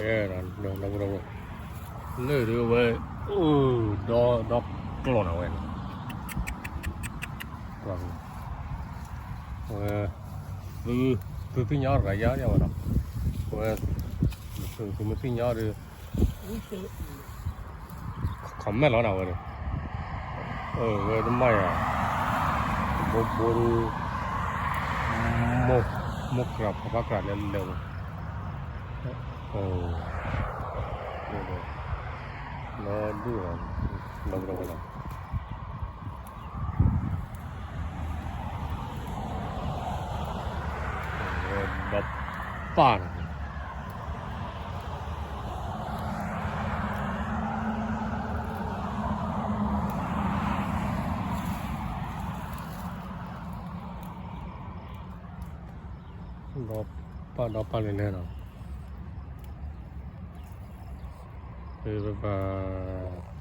ဒီး ဒီး လၢဒၢးဝဲ ဒီး ဒီးကျီၢ်နၤဝဲန့ၣ် ဝဲ သု သုသ့ၣ်ညါတဂၤယါန့ၣ်ဝဲနီၤ ဝဲ သုမ့ၢ်သ့ၣ်ညါဒီး comment လီၤနၤဝဲန့ၣ် ဝဲတမၤယၤ ဘိဘိဒီး မိၢ်ကြၢ်ဖးဖးကြၢ်လဲၤလဲၤဝဲ လီၤဒုၣ် လီၤဘျီဝဲလီၤ ဒီးပၢ်န့ၣ် ဒီးပၢ်ဒီးပၢ်လဲၤလဲၤနီၤ ပဘၣ်